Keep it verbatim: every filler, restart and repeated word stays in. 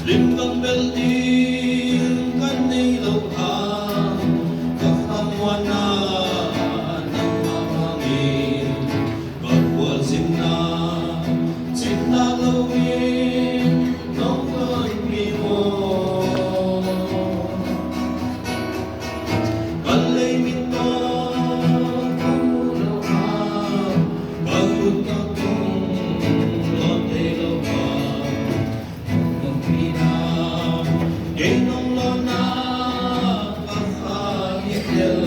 Lim bang bel ding kan nei lo a, ka khamuanna nangmah bangin ka khualzinna cimtak loin nong tonpih maw? Ka leimit tawh ka mu lo a, ka khut tawh kong lawt thei lo a, nong pina, kei nong lawhna ka kha hi tel.